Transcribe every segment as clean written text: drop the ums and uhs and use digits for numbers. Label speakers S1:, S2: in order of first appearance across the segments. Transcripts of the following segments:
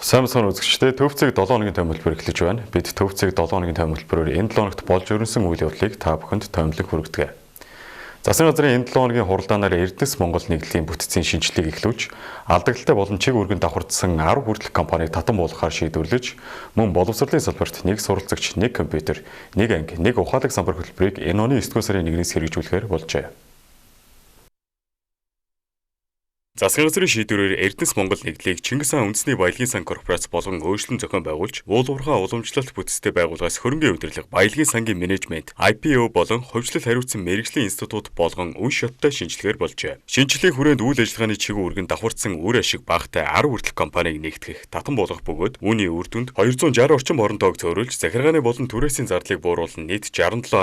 S1: Сайн мэцхан үзэгчдээ, Төв цэг 7 хоногийн тоймлбор эхлэж байна. Бид Төв цэг 7 хоногийн тоймлбороор энэ 7 хоногт болж өрнөсөн үйл явдлыг та бүхэнд тоймлон хүргэдэг. Засгийн газрын энэ 7 хоногийн хуралдаанаар Эрдэнэс Монгол нэгдлийн бүтцийн шинжилгээг эхлүүлж, алдагдaltaй болон чиг үүргэнд давхардсан 10 хүртэлх компанийг татан буулгахаар шийдвэрлэж, мөн боловсролын салбарт нэг суралцагч, нэг компьютер, нэг анги, нэг ухаалаг самбар хөтөлбөрийг энэ оны 9-р сарын 1-ээс хэрэгжүүлэхээр болжээ. Засгийн газрын шийдвэрээр Эрдэнэс Монгол нэгдлийг Чингис хаан үндэсний баялагын сан корпорац болгон өөрчлөн зохион байгуулж, уул уурхай уламжлалт бүтцтэй байгууллагаас хөрөнгийн удирдлага, баялагын сангийн менежмент, IPO болон хувьчлал хариуцсан мэргэжлийн институт болгон үн шаттай шинжилгээр болжээ. Шинжилгээний хүрээнд үйл ажиллагааны чиг үүргэнд давхардсан үр ашиг багатай 10 хүртэлх компанийг нэгтгэх, татан буулгах бөгөөд үүний үр дүнд 260 орчим орон тоог зөөрүүлж, захиргааны болон түрээсийн зардлыг бууруулан нийт 67.3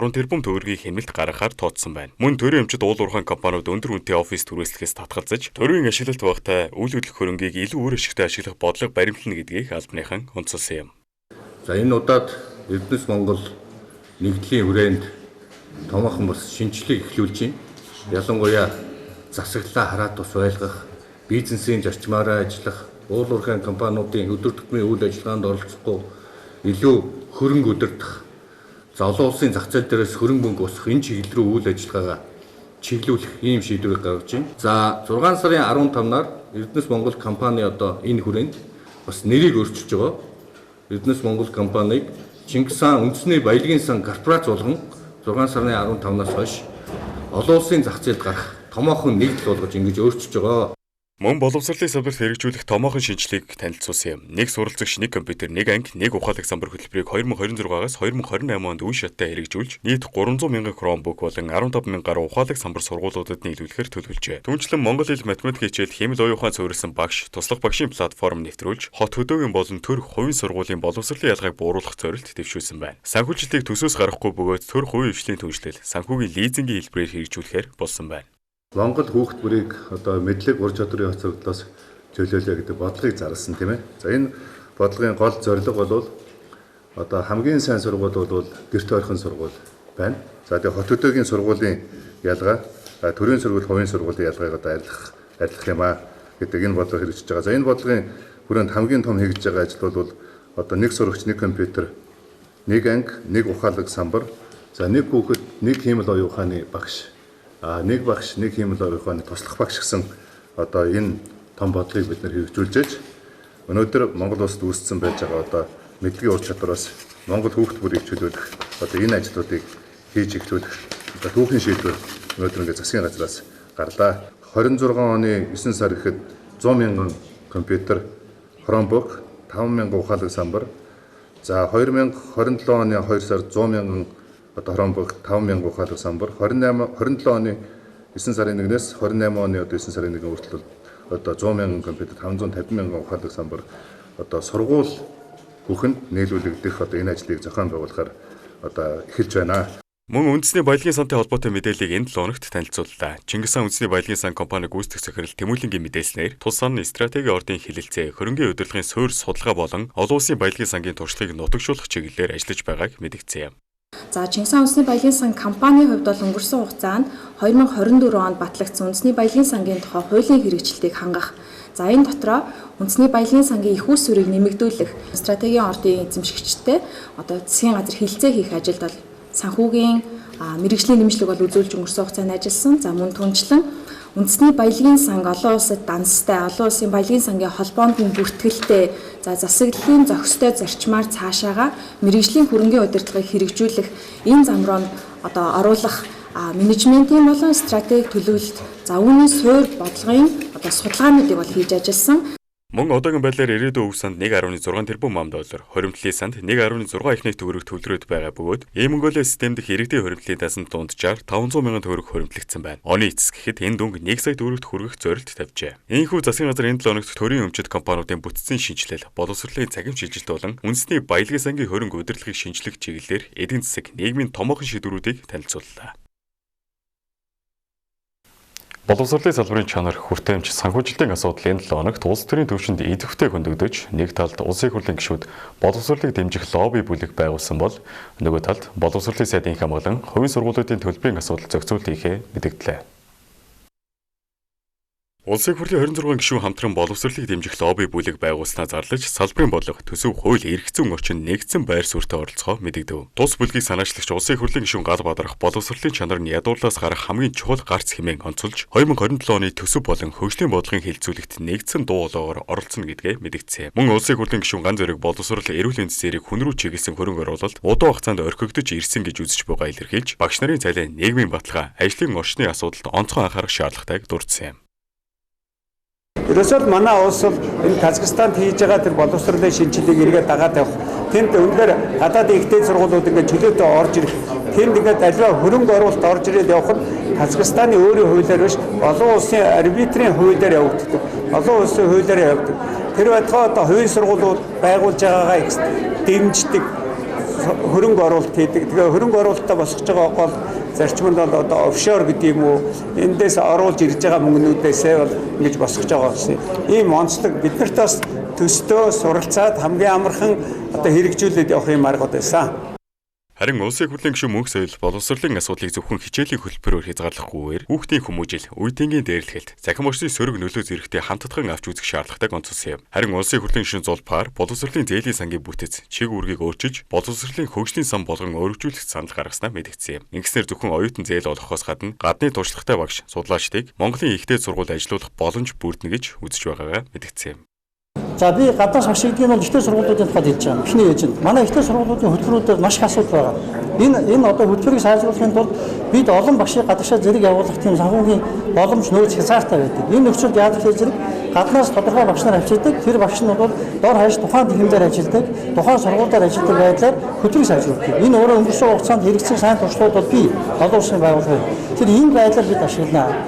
S1: тэрбум төгрөгийг хэмнэлт гаргахаар тооцсон байна. Мөн төрийн өмчид уул уурхайн компаниуд өндөр үнэтэй офис түрээслэхээс татгалзаж, төрийн ашиглалт багатай үйл хөдлөх хөрөнгийг илүү үр ашигтай ашиглах бодлого баримтлана гэдгийг албаныхан онцолсон юм.
S2: За, энэ удаад Эрдэнэс Монгол нэгдлийн хүрээнд томоохон бас шинжилгээг эхлүүлж байна. Ялангуяа засаглалаа хараад тус байлгах, бизнесийн зарчмаараа ажиллах, уул уурхайн компаниудын өдөр тутмын үйл ажиллагаанд оролцохгүй илүү хөрөнгө удирдах, за олон улсын зах зээл дээрээс хөрөнгө мөнгө босгох энэ чиглэл рүү үйл ажиллагаагаа чиглүүлэх ийм шийдвэрийг гаргаж байна. За, 6 сарын 15-наар Эрдэнэс Монгол компани одоо энэ хүрээнд бас нэрийг өөрчилж байгаа. Эрдэнэс Монгол компанийг Чингис хаан үндэсний баялагын сан корпорац болгон 6 сарын 15-наас хойш олон улсын зах зээлд гарах томоохон нэгдэл болгож ингэж өөрчилж байгаа.
S1: Мөн боловсролын салбарт хэрэгжүүлэх томоохон шинжилгээг танилцуулсан юм. Нэг суралцагч, нэг компьютер, нэг анги, нэг ухаалаг самбар хөтөлбөрийг 2026-аас 2028 онд үе шаттай хэрэгжүүлж, нийт 300 мянган Chromebook болон 15 мянган гаруй ухаалаг самбар сургуулиудад нийлүүлэхээр төлөвлөжээ. Түүнчлэн Монгол хэл, математик хичээл, хиймэл оюун ухаан суурилсан багш, туслах багшийн платформ нэвтрүүлж, хот хөдөөгийн болон төр хувийн сургуулийн боловсролын ялгааг бууруулах зорилт дэвшүүлсэн байна. Санхүүжилтийг төсөөс гаргахгүй бөгөөд төр хувийн хвшлийн түншлэл, санхүүгийн лизингийн хэлбэрээр хэрэгжүүлэхээр болсон байна.
S3: Монгол хүүхд бүрийг одоо мэдлэг ур чадварын хоцрогдлоос чөлөөлье гэдэг бодлогыг зарласан, тийм ээ. За, энэ бодлогын гол зорилго бол одоо хамгийн сайн сургууль бол гэрт ойрхон сургууль байна. За, тэгээ хот хөдөөгийн сургуулийн ялгаа, төрийн сургууль, хувийн сургуулийн ялгааг одоо арилгах юм аа гэдэг энэ бодлого хэрэгжиж байгаа. За, энэ бодлогын хүрээнд хамгийн том хийж байгаа ажил бол одоо нэг сурагч, нэг компьютер, нэг анги, нэг ухаалаг самбар, за нэг хүүхэд, нэг хиймэл оюун ухааны багш, нэг багш, нэг хиймэл оюун ухааны туслах багш гэсэн одоо энэ том бодлогыг бид нэр хэрэгжүүлж, өнөөдөр Монгол улсад үүссэн байж байгаа одоо мэдлэгийн ур чадвараас Монгол хүүхд бүрийг чөлөөлөх одоо энэ ажлуудыг хийж эхлүүлэх одоо түүхийн шийдвэр өнөөдөр ингээд засгийн газраас гарлаа. 26 оны 9 сар гэхэд 100 мянган компьютер, Chromebook, 5 мянган ухаалаг самбар, за 2027 оны 2 сар 100 мянган одоо Chromebook, 5 мянган ухаалаг самбар, 28 27 оны 9 сарын 1-ээс 28 оны одоо 9 сарын 1 хүртэл одоо 100 мянган компьютер, 550 мянган ухаалаг самбар одоо сургууль бүхэнд нийлүүлэгдэх одоо энэ ажлыг зохион байгуулахаар одоо эхэлж байна.
S1: Мөн үндэсний баялагын сантай холбоотой мэдээллийг энэ 7 хоногт танилцууллаа. Чингис хаан үндэсний баялагын сан компани гүйцэтгэх захирал Тэмүүлэнгийн мэдээлснээр тус сан стратегийн ордын хэлэлцээ, хөрөнгийн удирдлагын суурь судалгаа болон олон улсын баялагын сангийн туршлагыг нутагшуулах чиглэлээр ажиллаж байгааг мэдгдсэн юм.
S4: За, Чингис хаан үндэсний баялагын сан компанийн хувьд бол өнгөрсөн хугацаанд 2024 онд батлагдсан үндэсний баялагын сангийн тухай хуулийн хэрэгжилтийг хангах. За, энэ дотроо үндэсний баялагын сангийн их усүрийг нэмэгдүүлэх, стратегийн ордын эзэмшигчтэй одоо засгийн газар хилцээ хийх ажилд бол санхүүгийн мэргэжлийн дэмжлэг бол үзүүлж өнгөрсөн хугацаанд ажилласан. За, мөн түнчлэн үндэсний баялагын санг олон улсад данстай, олон улсын баялагын сангийн холбоонд нь бүртгэлтэй, за засаглалын зохистой зарчмаар цаашаага мэргэжлийн хөрөнгийн удирдлагыг хэрэгжүүлэх энэ зам руу одоо оруулах менежментийн болон стратеги төлөвлөлт, за үүний суурь бодлогын одоо судалгаануудыг бол хийж ажилласан.
S1: Мөн одоогийн байдлаар ирээдүйн өв санд 1.6 тэрбум ам доллар, хоримтлын санд 1.6 ихнэх төгрөг төвлөрөөд байгаа бөгөөд Ийм Монголиа систем дэх иргэдийн хоримтлын дансанд дунджаар 500 мянган төгрөг хоримтлагдсан байна. Оны эцэс гэхэд энэ дүнг 1 сая төгрөгт хүргэх зорилт тавьжээ. Ийхүү засгийн газар энэ 7 хоногт төрийн өмчит компаниудын бүтцийн шинжилэл, боловсролын цахим шилжилт болон үндэсний баялагын сангийн хөрөнгө удирдлагыг шинжлэх чиглэлээр эдийн засаг нийгмийн томоохон шийдвэрүүдийг танилцууллаа. Боловсролын салбарын чанар, хүртээмж, санхүүжилтийн асуудал энэ 7 хоногт улс төрийн түвшинд идэвхтэй хөндөгдөж, нэг талд улсын их хурлын гишүүд боловсролыг дэмжих лобби бүлэг байгуулсан бол нөгөө талд боловсролын сайдын их хамгаалан хувийн сургуулиудын төлбөрийн асуудал зохицуулт хийхээ мэдэгдлээ. Улсын хурлын 26 гишүүн хамтран боловсролыг дэмжих лобби бүлэг байгуулснаа зарлаж салбарын бодлого, төсөв, хууль, эрх зүйн орчинд нэгдсэн байр суурьтай оролцохоо мэдэгдэв. Тус бүлгийг санаачлагч Улсын хурлын гишүүн Гал Бадрах боловсролын чанар нь ядуурлаас гарах хамгийн чухал гарц хэмээн онцолж 2027 оны төсөв болон хөгжлийн бодлогын хэлэлцүүлэгт нэгдсэн дуу хоолойгоор оролцоно гэдгээ мэдэгдсэн. Мөн Улсын хурлын гишүүн Ган Зориг боловсрол эрүүл мэндийн зэрэг хүн рүү чиглэсэн хөрөнгө оруулалт удаан хугацаанд орхигдож ирсэн гэж үзэж байгаа илэрхийлж багш нарын цалин, нийгмийн баталгаа, ажлын орчны асуудалд онцгой анхаарах шаардлагатайг дурдсан юм.
S5: Ерөөсөө л манай улс бол энэ Казахстанд хийж байгаа тэр боловсролын шинжилгээг эргээд дагаад явах. Тэнд үнэхээр гадаадын их дээд сургуулиуд ингээд чөлөөтэй орж ирэх. Тэнд ингээд аливаа хөрөнгө оруулалт орж ирээд явах нь Казахстаны өөрийн хуулиар биш, олон улсын арбитрийн хуулиар явагддаг. Олон улсын хуулиар явагддаг. Тэр байтугай одоо хувийн сургуулиуд байгуулж байгаагаа их дэмждэг, хөрөнгө оруулалт хийдэг. Тэгээ хөрөнгө оруулалтаа босгож байгаа гол зарчим нь бол одоо офшор гэдэг юм уу, эндээс оруулж ирж байгаа мөнгнүүдээсээ бол ингэж босгож байгаа болсон. Ийм онцлог бид нарт бас төстөө суралцаад хамгийн амархан одоо хэрэгжүүлээд явах юм аргууд байсан.
S1: Харин Улсын хурлын гишүүн мөнх соёл боловсролын асуудлыг зөвхөн хичээлийн хөтөлбөрөөр хязгаарлахгүйгээр хүүхдийн хүмүүжил, үе тэнгийн дээрлэхэлт, цахим орчны сөрөг нөлөө зэрэгтэй хамтдхан авч үзэх шаардлагатайг онцолсон юм. Харин Улсын хурлын гишүүн Зулпаар боловсролын зээлийн сангийн бүтэц, чиг үүргийг өөрчилж, боловсролын хөгжлийн сан болгон өргөжүүлэх санал гаргаснаа мэдэгдсэн юм. Ингэснээр зөвхөн оюутан зээл олгохоос гадна гадны туршлагатай багш, судлаачдыг Монголын их дээд сургуульд ажилуулах боломж бүрдэнэ гэж үзэж байгаагаа мэдэгдсэн юм.
S6: За би гаднаас багш гэдгийг нь их дээд сургуулиудын тухайд хэлж байгаа. Эхний ээлжинд манай их дээд сургуулиудын хөтөлбөрүүдээр маш их асуудал байгаа. Энэ одоо хөтөлбөрийг сайжруулахын тулд бид олон багшийг гадагшаа зэрэг явуулах тийм санхүүгийн боломж нөөц хязгаартай байдаг. Энэ нөхцөлд яадаг зэрэг гаднаас тодорхой багш нар авчирдаг. Тэр багш нь бол дор хаяж тухайн тэнхимээр ажилладаг, тухайн сургуулиар ажилладаг байдлаар хөтөлбөрийг сайжруулдаг. Энэ өөрөө өнгөрсөн хугацаанд хэрэгцсэн сайн туршлагууд бол бий олон улсын байгууллагын. Тэр ийм байдлаар бид ашиглана.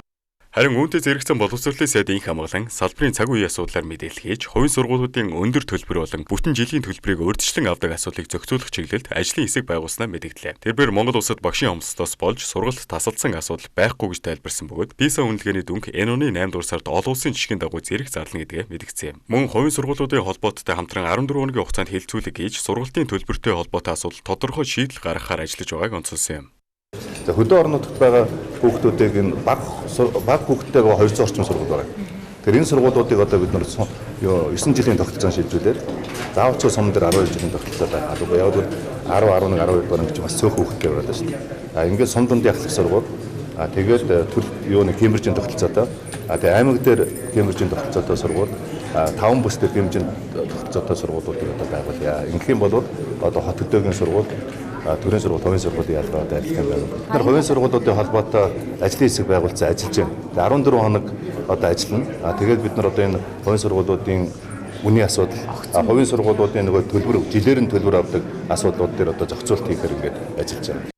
S1: Харин үүнтэй зэрэгцэн боловсролын сайд инх хамгаалан салбарын цаг үеийн асуудлаар мэдээлэл хийж, хувийн сургуулиудын өндөр төлбөр болон бүтэн жилийн төлбөрийг урьдчилан авдаг асуудлыг зохицуулах чиглэлд ажлын хэсэг байгуулснаа мэдэгдлээ. Тэрбээр Монгол улсад багшийн хомсдолоос болж сургалт тасалдсан асуудал байхгүй гэж тайлбарсан бөгөөд PISA үнэлгээний дүнг энэ оны 8 дугаар сард олон улсын жишгийн дагуу зэрэг зарлана гэдгээ мэдэгдсэн юм. Мөн хувийн сургуулиудын холбооттой хамтран 14 хоногийн хугацаанд хэлэлцүүлэг хийж, сургалтын төлбөртэй холбоотой асуудал тодорхой шийдэл гаргахаар ажиллаж байгааг онцолсон юм.
S3: За хөдөө орон нутагт байгаа хүүхдүүдийг энэ баг хүүхдтэйгээ 200 орчим сургууль байгаа. Тэр энэ сургуулиудыг одоо бид нар 9 жилийн тогтолцоон шийдвүлээр заавчгүй сум дээр 12 жилийн тогтолцоо байх албагүй. Яг бол 10, 11, 12 дугаар гэж бас цөөхөн хүүхдтэй байгаа шүү дээ. А ингээд сум дундын ахлах сургууль, а тэгээд төр Кембрижийн тогтолцоотой, а тэгээд аймаг дээр Кембрижийн тогтолцоотой сургууль, таван бүс дээр Кембрижийн тогтолцоотой сургуулиудыг одоо байгуулъя. Ингэх юм бол одоо хот хөдөөгийн сургууль, төрийн сургууль, хувийн сургуулийн ялгаа одоо адилхан байна. Бид нар хувийн сургуулиудын холбоотой ажлын хэсэг байгуулсан ажиллаж байна. 14 хоног одоо ажиллана. Тэгээд бид нар одоо энэ хувийн сургуулиудын үнийн асуудал, хувийн сургуулиудын нөгөө төлбөр, жилээр нь төлбөр авдаг асуудлууд дээр одоо зохицуулт хийхээр ингээд ажиллаж байна.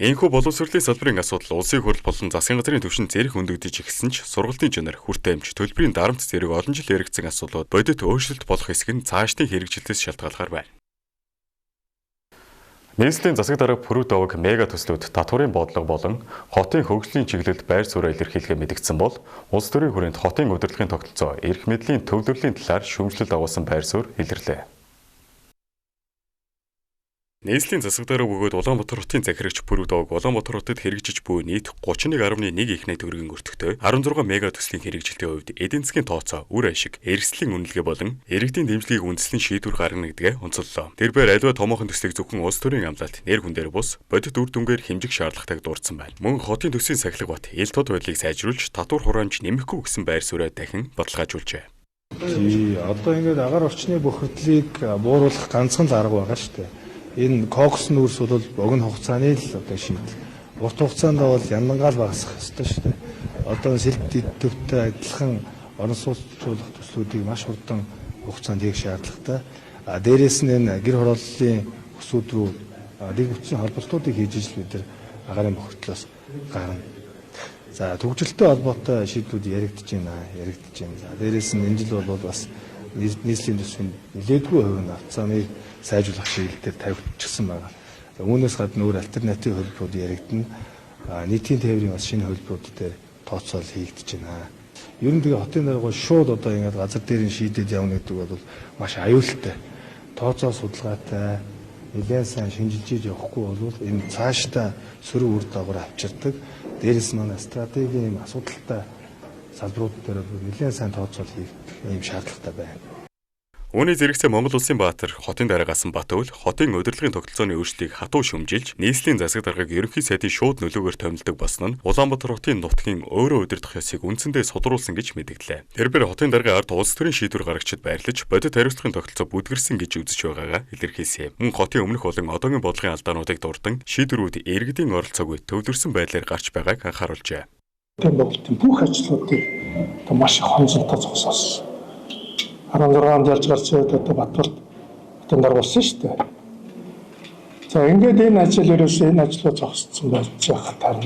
S1: Энэхүү боловсролын салбарын асуудал улсын хурл болон засгийн газрын түвшинд зэрэг хөндөгдөж эхэлсэн ч сургалтын чанар, хүртээмж, төлбөрийн дарамт зэрэг олон жил яригдсан асуудлууд бодит өөрчлөлт болох хэсэг нь цаашдын хэрэгжилтээс шалтгааллахаар байна. Нийслэлийн засаг дарга Пүрүү Даваг мега төслүүд татварын бодлого болон хотын хөгжлийн чиглэлд байр сууриа илэрхийлэхээ мэдэгдсэн бол улс төрийн хүрээнд хотын удирдлагын тогтолцоо, эрх мэдлийн төвлөрлийн талаар шүүмжлэл дагуулсан байр суурь илэрлээ. Нийслэлийн засаг дарга бөгөөд Улаанбаатар хотын захирагч Пүрүү Даваг Улаанбаатар хотод хэрэгжиж буй нийт 31.1 их найт төгрөгийн өртөгтэй 16 мега төслийн хэрэгжилтийн хувьд эдийн засгийн тооцоо, үр ашиг, эрсдлийн үнэлгээ болон иргэдийн дэмжлэгийг үндэслэн шийдвэр гаргана гэдгээ онцоллоо. Тэрбээр аливаа томоохон төслийг зөвхөн улс төрийн амлалт, нэр хүндээр бус бодит үр дүнгээр хэмжих шаардлагатайг дурдсан байна. Мөн хотын төсвийн сахилга бат, ил тод байдлыг сайжруулж, татвар хураамж нэмэхгүй гэсэн байр сууриа дахин баталгаажуулжээ.
S7: Тий, одоо ингээд агаар орчны бохирдлыг бууруулах ганцхан л арга байгаа шүү дээ. Энэ кокс нүүрс бол богино хугацааны л одоо шийдэл. Урт хугацаанд бол яндангаал багасгах ёстой шүү дээ. Одоо сэлб төвтэй адилхан орон сууцлах төслүүдийг маш хурдан хугацаанд хийх шаардлагатай. А дээрээс нь энэ гэр хорооллын өсүүд рүү нэг бүтцийн холболтуудыг хийж ижил бид нар агаарын бохирдлоос гарна. За төгжөлтэй холбоотой шийдлүүд яригдж байна, яригдж байна. За дээрээс нь энэ жил бол бас нийслэлийн төсвийн нэлээдгүй хувь нь авцааныг сайжруулах чиглэл дээр тавигдчихсан байгаа. Үүнээс гадна өөр альтернатив хөлбөрүүд яригдана. Нийтийн тээврийн бас шинэ хөлбөрүүд дээр тооцоол хийгдэж байна. Ер нь тэгээ хотын дарга шууд одоо ингээд газар дээр нь шийдээд явна гэдэг бол маш аюултай. Тооцоо судалгаатай, нэлээд сайн шинжилж явахгүй бол энэ цаашдаа сөрөг үр дагавар авчирдаг. Дээрээс нь манай стратегийн юм асуудалтай салбарууд дээр бол нэлээд сайн тооцоол хийх ийм шаардлагатай байна.
S1: Үүний зэрэгцээ Монгол Улсын Баатар хотын дараагаас Батөвл хотын удирдлагын тогтолцооны өөрчлөлтийг хатуу шүмжилж, нийслэлийн засаг даргаыг ерөнхий сайдын шууд нөлөөгөөр томилдог болсон нь Улаанбаатар хотын нутгийн өөрөө удирдах ёсыг үндсэндээ сударуулсан гэж мэдгдлээ. Тэрбээр хотын даргын ард улс төрийн шийдвэр гаргагчид байрлаж, бодит хариуцлагын тогтолцоо бүдгэрсэн гэж үзэж байгаагаа илэрхийлсэн. Мөн хотын өмнөх болон одоогийн бодлогын алдаануудыг дурдан шийдвэрүүд иргэдийн оролцоогүй төвлөрсөн байдлаар гарч байгааг анхааруулжээ.
S8: Хотын бодлогын бүх ажлуудыг одоо маш их хонцолтой зогсоосон. 16 онд ялж гарч ирээд одоо Батбалд хотын дарга болсон шүү дээ. За ингээд энэ ажил ерөөсөө энэ ажлаа зогссон байж байхад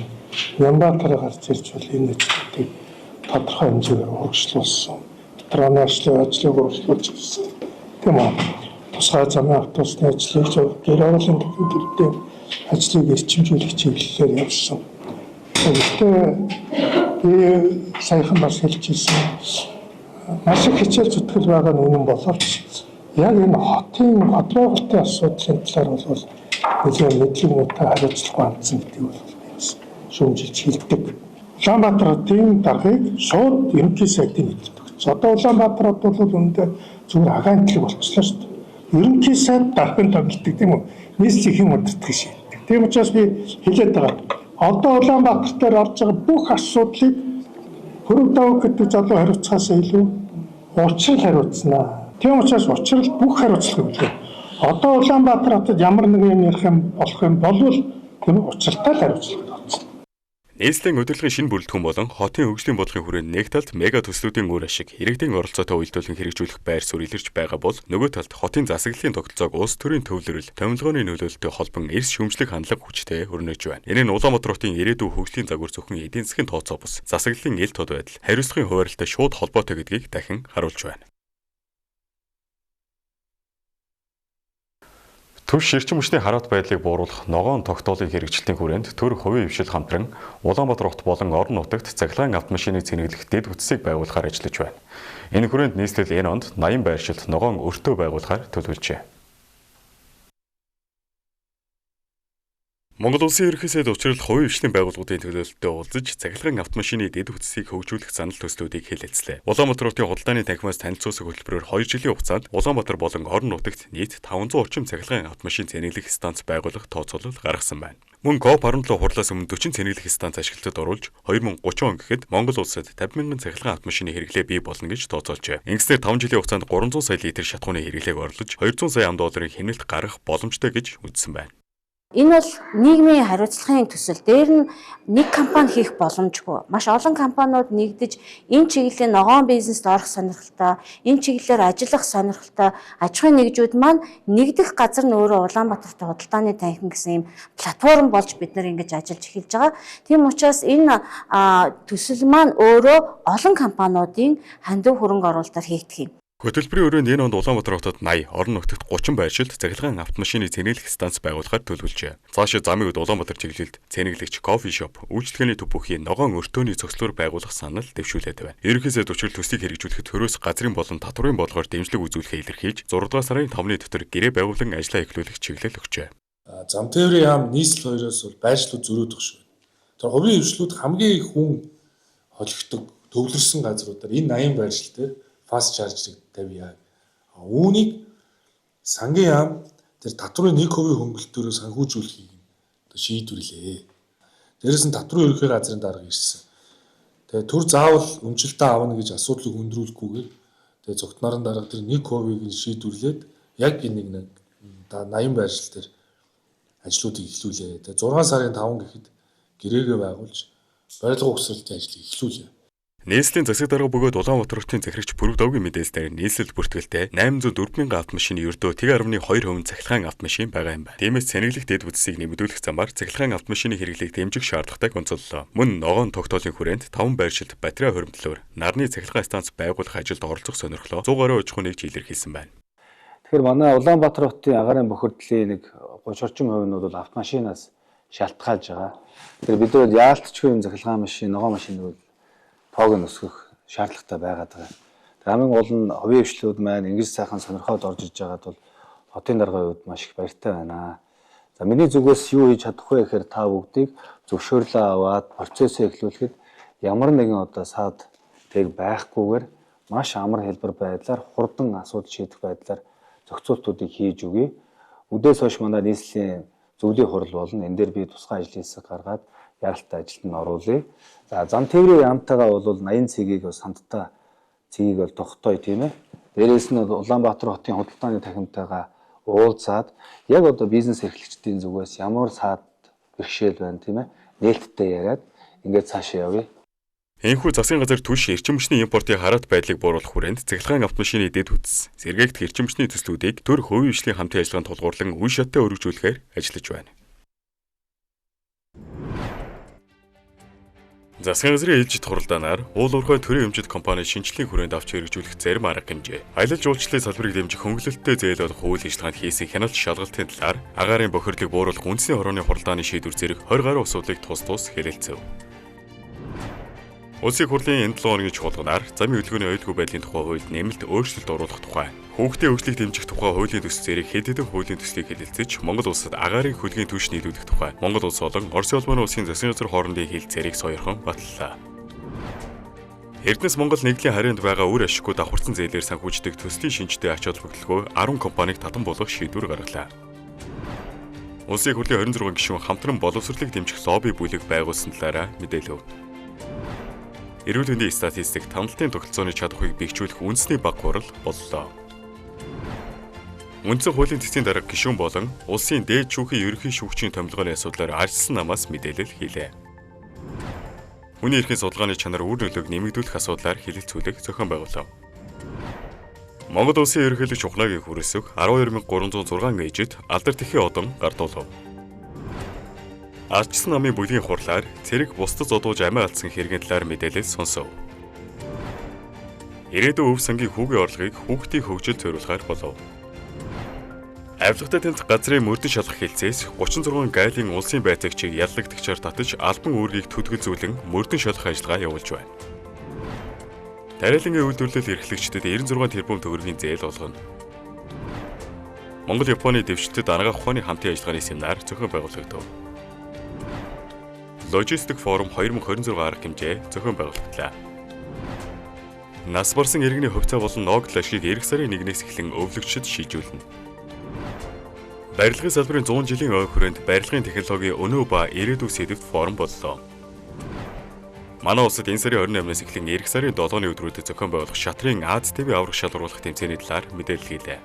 S8: Нямбатар гарч ирж бол энэ ажлуудыг тодорхой хэмжээгээр урагшлуулсан. Ветераны ажлыг урагшлуулж ирсэн. Тийм үү? Тусгай замын автобусны ажлыг, гэр ороолын төвийн ажлыг эрчимжүүлэх чиглэлээр явсан. Гэхдээ би саяхан бас хэлж ирсэн. Маш их хичээл зүтгэл байгаа нь үнэн боловч яг энэ хотын хот байгуулалтын асуудлын талаар бол нэлээд мэдлэг муутай хариуцлага хандсан гэдгийг бол би бас шүүмжилж хэлдэг. Улаанбаатар хотын даргаыг шууд ерөнхий сайдын мэдлэлд өгсөн. Одоо Улаанбаатар хот бол үүндээ зүгээр агентлаг болчихлоо шүү дээ. Ерөнхий сайд даргын томилдог тийм үү? Нийслэлийн хэм удирдахыг шийддэг. Тийм учраас би хэлээд байгаа. Одоо Улаанбаатар дээр орж байгаа бүх асуудлыг Хөрөг давг гэдэг залуу хариуцахаас илүү учрал хариуцнаа. Тийм учраас учрал бүх хариуцлагыг хүлээн. Одоо Улаанбаатар хотод ямар нэгэн юм ярих юм болох юм болвол тэр учралтай л хариуцлага тооцно.
S1: Нийслэлийн удирдлагын шинэ бүрэлдэхүүн болон хотын хөгжлийн бодлогын хүрээнд нэг талд мега төслүүдийн үр ашиг, иргэдийн оролцоотой уялдуулан хэрэгжүүлэх байр суурь илэрч байгаа бол нөгөө талд хотын засаглалын тогтолцоог улс төрийн төвлөрөл, томилгооны нөлөөлөлтөй холбон эрс шүүмжлэх хандлага хүчтэй өрнөж байна. Энэ нь Улаанбаатар хотын ирээдүйн хөгжлийн загвар зөвхөн эдийн засгийн тооцоо бус, засаглалын эл тод байдал, хариуцлагын хуваарлттай шууд холбоотой гэдгийг дахин харуулж байна. Түвш эрчим хүчний хараат байдлыг бууруулах ногоон тогтоолын хэрэгжилтийн хүрээнд төр хувийн хвшил хамтран Улаанбаатар хот болон орон нутагт цахилгаан автомашиныг цэнэглэх дэд бүтцийг байгуулахаар ажиллаж байна. Энэ хүрээнд нийслэл энэ онд 80 байршилд ногоон өртөө байгуулахаар төлөвлөжээ. Монгол Улсын ерөнхий сайд учрал хувийн хвшлийн байгууллагуудын төлөөлөлтөд уулзаж цахилгаан автомашины дэд бүтцийг хөгжүүлэх занал төслүүдийг хэлэлцлээ. Улаанбаатар хотын худалдааны танхимаас танилцуулсан хөтөлбөрөөр 2 жилийн хугацаанд Улаанбаатар болон орон нутагт нийт 500 орчим цахилгаан автомашин цэнэглэх станц байгуулах тооцоолол гаргасан байна. Мөн COP17 хурлаас өмнө 40 цэнэглэх станц ашиглалтад оруулж 2030 он гэхэд Монгол улсад 50 мянган цахилгаан автомашины хэрэглээ бий болно гэж тооцоолжээ. Ингэснээр 5 жилийн хугацаанд 300 сая литр шатахууны хэрэглээг орлож 200 сая ам долларын хэмнэлт гаргах боломжтой гэж үзсэн байна.
S9: Энэ бол нийгмийн хариуцлагын төсөл. Дээр нь нэг компани хийх боломжгүй. Маш олон компаниуд нэгдэж энэ чиглэлийн ногоон бизнест орох сонирхолтой, энэ чиглэлээр ажиллах сонирхолтой аж ахуйн нэгжүүд маань нэгдэх газар нь өөрөө Улаанбаатарт худалдааны танхим гэсэн ийм платформ болж бид нар ингэж ажиллаж эхэлж байгаа. Тийм учраас энэ төсөл маань өөрөө олон компаниудын хандив хөрөнгө оруулалтаар хийгдэх юм.
S1: Хөтөлбөрийн өрөөнд энэ онд Улаанбаатар хотод 80, орон нутагт 30 байршилд цахилгаан автомашины цэнэглэх станц байгуулахаар төлөвлөжээ. Цаашаа замын үед Улаанбаатар чиглэлд цэнэглэгч кофе шоп, үйлчилгээний төв бүхий ногоон өртөөний зөкслөөр байгуулах санал дэвшүүлээд байна. Ерөнхий сайд учрал төслийг хэрэгжүүлэхэд төрөөс газрын болон татварын бодлогоор дэмжлэг үзүүлэхээ илэрхийлж 6 дугаар сарын 5-ны дотор гэрээ байгуулан ажлаа эхлүүлэх чиглэл өгчээ.
S10: Зам тээврийн яам нийслэл хоёроос бол байршлууд зөрөөдөх шүү. Тэр хувийн хвшлүүд хамгийн их хүн холигддог төвлөрсөн газруудаар энэ 80 байршил дээр fast charge-ыг тавья. Үүнийг сангийн яам тэр татврын 1% хөнгөлөлтөөрөө санхүүжүүлэхийг одоо шийдвэрлээ. Дээрээс нь татврын ерөнхий газрын дарга ирсэн. Тэгээ төр заавал өмчлөлтөө авна гэж асуудлыг өндрүүлэхгүйгээр тэгээ цогтнорын дарга тэр 1%-ийг нь шийдвэрлээд яг энэ нэг 80 байршил дээр ажлуудыг эхлүүлээ. Тэгээ 6 сарын 5 гэхэд гэрээгээ байгуулж барилга угсралтын ажлыг эхлүүлээ.
S1: Нийслэлийн засаг дарга бөгөөд Улаанбаатар хотын захирагч Пүрэв давгийн мэдээлэлээр нийслэл бүртгэлтэй 804 мянган автомашины ердөө 1.2% цахилгаан автомашин байгаа юм байна. Тиймээс цэнэглэх дэд бүтцийг нэмэгдүүлэх замаар цахилгаан автомашины хэрэглээг дэмжих шаардлагатайг онцоллоо. Мөн ногоон тогтоолын хүрээнд 5 байршилд батарей хуримтлалаар нарны цахилгаан станц байгуулах ажилд оролцох сонирхлоо 100 гаруй аж ахуйн нэгж илэрхийлсэн байна.
S11: Тэгэхээр манай Улаанбаатар хотын агарын бохирдлын нэг 30 орчим хувь нь бол автомашинаас шалтгаалж байгаа. Тэгэхээр бид нар яалтчгүй юм цахилгаан машин, ногоон машин тоог нь өсгөх шаардлагатай байгаад байгаа. Тэр хамгийн гол нь хувийн хвшлүүд маань ингэж сайхан сонирхоод орж иж байгаад бол хотын даргын хувьд маш их баяртай байна. За миний зүгээс юу хийж чадах вэ гэхээр та бүгдийг зөвшөөрлөө аваад процессыг эхлүүлэхэд ямар нэгэн одоо саад тэг байхгүйгээр маш амар хэлбэр байдлаар хурдан асуудал шийдэх байдлаар зохицуултуудыг хийж өгье. Үдээс хойш манай нийслэлийн зөвлөлийн хурал болно. Энэ дээр би тусгай ажлын хэсэг гаргаад яралтай ажилд нь оруулъя. За зам тээврийн яамтайгаа бол 80 цэгийг бас хамтдаа цэгийг бол тогтооё, тийм ээ. Дээрээс нь Улаанбаатар хотын худалдааны тахимтайгаа уулзаад яг одоо бизнес эрхлэгчдийн зүгээс ямар саад бэрхшээл байна, тийм ээ. Нээлттэй яриад ингээд цаашаа явъя.
S1: Энэхүү засгийн газар түлш эрчим хүчний импортын хараат байдлыг бууруулах хүрээнд цахилгаан автомашины дэд бүтц, сэргээгдэх эрчим хүчний төслүүдийг төр хувийн хвшлийн хамтын ажиллагаанд тулгуурлан үе шаттай өргөжүүлэхээр ажиллаж байна. Засгийн газрын ээлжит хуралдаанаар уул уурхай төрийн өмчит компани шинжлэлийн хүрээнд авч хэрэгжүүлэх зарим арга хэмжээ, аялал жуулчлалын салбарыг дэмжих хөнгөлөлттэй зээл болох үйл ажиллагаанд хийсэн хяналт шалгалтын талаар агаарын бохирдлыг бууруулах үндэсний хорооны хуралдааны шийдвэр зэрэг 20 гаруй асуудлыг тус тус хэлэлцэв. Улсын хурлын энэ 7 хоногийн чуулганаар замын хөдөлгөөний аюулгүй байдлын тухай хуульд нэмэлт өөрчлөлт оруулах тухай, хүүхдийн хөгжлийг дэмжих тухай хуулийн төсөл зэрэг хэд хэдэн хуулийн төслийг хэлэлцэж, Монгол улсад агаарын хөлгийн түвш нийлүүлэх тухай, Монгол улс болон Оросын холбооны улсын засгийн газар хоорондын хэлцээрийг сойрхон баталлаа. Эрдэнэс Монгол нэгдлийн харьяанд байгаа үр ашиггүй давхарцсан зээлээр санхүүждэг төслийн шинжтэй ач холбогдолгүй 10 компанийг татан болгох шийдвэр гаргалаа. Улсын хурлын 26 гишүүн хамтран боловсролыг дэмжих лобби бүлэг байгуулсан талаараа мэдээлэв. Эрүүл мэндийн статистик таналтын тогтолцооны чадварыг бэхжүүлэх үндэсний баг хурал боллоо. Үндсэн хуулийн цэцгийн дарга гишүүн болон улсын дээд шүүхийн ерөнхий шүүгчийн томилгооны асуудлаар ажилласан намаас мэдээлэл хийлээ. Хүний эрхийн судалгааны чанар үр нөлөөг нэмэгдүүлэх асуудлаар хэлэлцүүлэг зохион байгуулав. Монгол улсын ерөнхийлөгч Ухнаагийн хүрээсөх 12306 ээжид алдар тэхийн одон гардуулав. Ардчсан намын бүлгийн хурлаар цэрэг бусдад зодуулж амиа алдсан хэргийн талаар мэдээлэл сонсов. Ирээдүйн өв сангийн хүүгийн орлогыг хүүхдийн хөгжилд зориулахаар болов. Авилгатай тэмцэх газрын мөрдөн шалгах хэлцээс 36 гайлын улсын байцаагчийг яллагдагчаар татаж албан үүргийг төдгөлзүүлэн мөрдөн шалгах ажиллагаа явуулж байна. Тариалангийн үйлдвэрлэл эрхлэгчдэд 96 тэрбум төгрөгийн зээл олгоно. Монгол Японы дэвшилтэд анагаах ухааны хамтын ажиллагааны семинар зохион байгуулагдав. Логистик форум 2026 арга хэмжээ зохион байгуулагдлаа. Нас барсан иргэний хувьцаа болон ногдол ашгийг эх сарын 1-ээс эхлэн өвлөгчдөд шийдвэрлэнэ. Барилгын салбарын 100 жилийн ой хүрээнд барилгын технологийн өнөө ба ирээдүйн сэдэвт форум боллоо. Манай улсад энэ сарын 28-наас эхлэн эх сарын 7-ны өдрүүдэд зохион байгуулах шатрын Аз ТV аврах шалгаруулах тэмцээний талаар мэдээлэл хийлээ.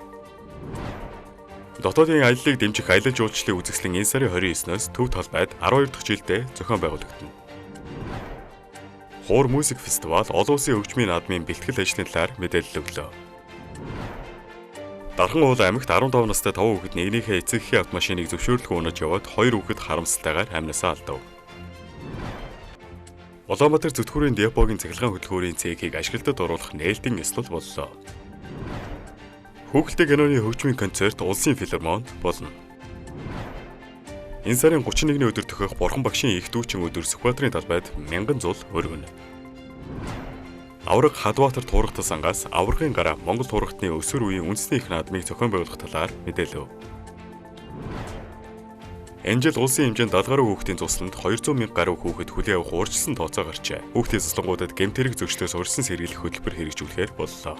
S1: Дотоодын аяллыг дэмжих аялал жуулчлалын үзэсгэлэн энэ сарын 29-ноос төв талбайд 12 дахь жилдээ зохион байгуулагдана. Хуур музик фестивал олон улсын хөгжмийн наадмын бэлтгэл ажлын талаар мэдээлэл өглөө. Дархан уул аймагт 15 настай 5 хүүхэд нэгнийхээ эцэг эхийн автомашиныг зөвшөөрлгүй унаж яваад 2 хүүхэд харамсалтайгаар амнасаа алдав. Улаанбаатар зүтгүүрийн депогийн цахилгаан хөдөлгөөрийн цехийг ашиглалтад оруулах нээлтийн ёслол боллоо. Хүүхэлдэй киноны хөгжмийн концерт Улсын филармонд болно. Энэ сарын 31-ний өдөр төхөх Бурхан багшийн их дүүчин өдөр Сүхбаатарын талбайд мянган зул өргөнө. Авраг Хадбаатар туурагтай сангаас аврагын гараа Монгол туурагтны өсвөр үеийн үндэсний их наадмыг зохион байгуулах талаар мэдээлэв. Энэ жил улсын хэмжээнд 70 гаруй хүүхдийн цусланд 200 мянга гаруй хүүхэд хүлээн авах урьдчилсан тооцоо гарчээ. Хүүхдийн цуслангуудад гэмт хэрэг зөрчлөөс урьдчилан сэргийлэх хөтөлбөр хэрэгжүүлэхээр боллоо.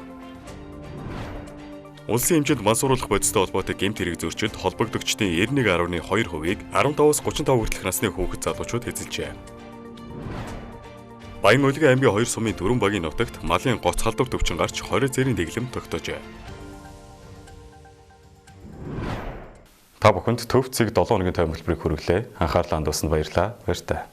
S1: Улсын хэмжээнд мансууруулах бодистой холбоотой гэмт хэрэг зөрчилд холбогдогчдын 91.2%-ийг 15-аас 35 хүртэлх насны хүүхэд залуучууд эзэлжээ. Баян-Улгийн аймгийн 2 сумын 4 багийн нутагт малын гоц халдвар төвчин гарч 20 зэрийн дэглэм тогтоожээ. Та бүхэнд Төв цэг 7 хоногийн тоймлборыг хүргэлээ. Анхаарлаа хандуулсанд баярлалаа. Баяртай.